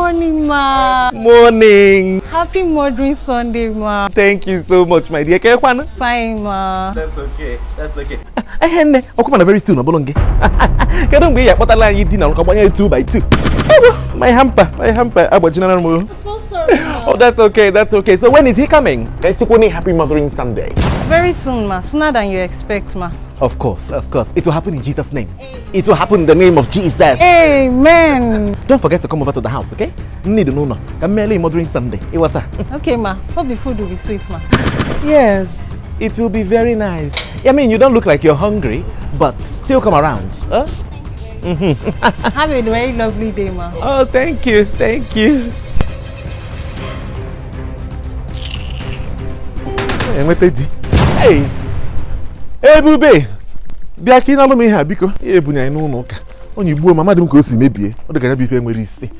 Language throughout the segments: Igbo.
Morning, ma. Morning. Happy Mothering Sunday, ma. Thank you so much, my dear. Kekwanụ? Fine, ma. That's okay. That's okay. Ehe nne, ọkwa mana very soon ọ bụrụ gị. Kedu mgbe ị ya-akpọtala anyị di na ka gbanye 2 by 2? Ewo, my hamper agbajinara m. I'm so sorry, ma. Oh, that's okay. That's okay. So when is he coming? Esikwuni, happy Mothering Sunday. Very soon, ma. Sooner than you expect, ma. Of course, of course. It will happen in Jesus' name. It will happen in the name of Jesus. Amen. Don't forget to come over to the house, okay? Need n'ụlọ ka m meele Mothering Sunday. Ịghọta? Okay, ma. Hope the food will be sweet, ma. Yes, it will be very nice. I mean, you don't look like you're hungry, but still come around. Huh? Have a very lovely day, ma. Oh, thank you, thank you. Enweta di. Hey, Ebube, bịa ka ị nalụ m ihe a biko. Ya ebunye anyị n'ụlọ ụka. Onye igbuo ma amadị m ka o si mebie. Ọ dị ka ya bụ ife nwere isi.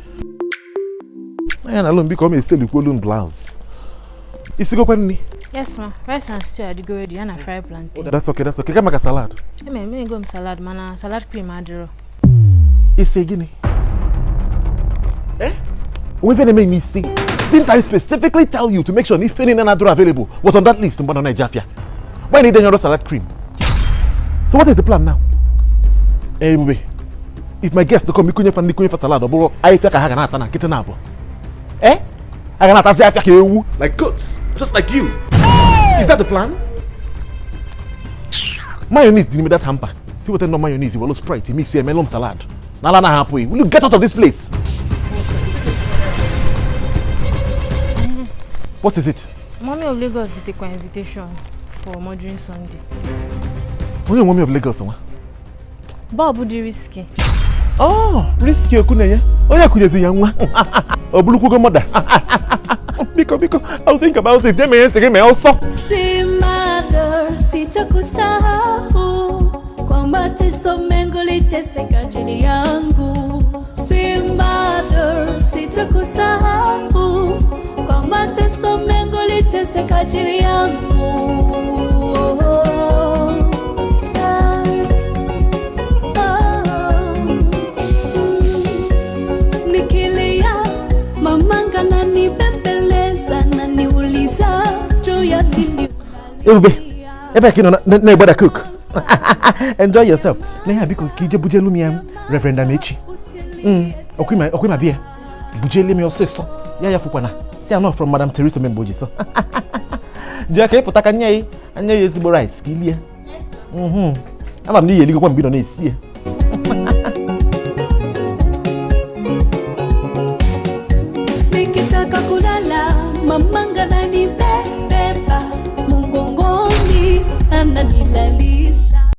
Anya na alụ m biko, ọ ma eselikwolu m blouse. Isigokwa nri? Yes, ma. Rice and stew adịgo ready, ya na fried plantain. That's okay, that's okay. Ka maka salad. Eme ego m salad, mana salad cream adịrọ. Isi gịnị? Eh? Onwe ife na-eme n'isi. Didn't I specifically tell you to make sure na ife niile na-adịrọ available was on that list mgbe nọ na-eje afịa? Why need any salad cream? So what is the plan now? Eh, Ebube, if my guest come ikunye fa ndị kunye fa salad, ọ bụrụ ahịfịa ka ha ga na-ata na nkịtị na-abụ. Eh? Ha ga na-atazi afịa ka ewu. Like goats, just like you. Is that the plan? Mayonnaise dị n'ime that hamper. See what no mayonnaise, welu Sprite, mix ya, melon salad. N'ala na hapụ. Will you get out of this place? What is it? Mommy of Lagos zitekwa invitation for Mothering Sunday. Onye Mommy of Lagos nwa? Bulb dị risky. Oh, risky okwu na-enye. Onye kụnyezi ya nwa. Ọ bụrụkwugo mother. Biko, biko, I'll think about it. Jee mee ihe nsị gị mee ọsọ. Si mother, sitakusahau kwa mateso mengi uliteseka ajili yangu. Si mother, sitakusahau kwa mateso mengi uliteseka ajili yangu. Ah, ah, Nikilia mamanga nanibembeleza naniuliza juu ya nini. Ebube, ebe ka ị nọ na-egbada cook. Enjoy yourself. Na ihe a biko ka ije bujelu m ya Reverend Amechi. Ọkwa ịma bịa. Bujelu m ya ọsịsọ. Ya ya fụkwana. Si anọ from Madam Teresa Membo ji sọ. Jee ka ị pụta ka nye ya ezigbo rice ka i lie. Ama m na iyi eligokwa mgbe ị nọ na-esi ya.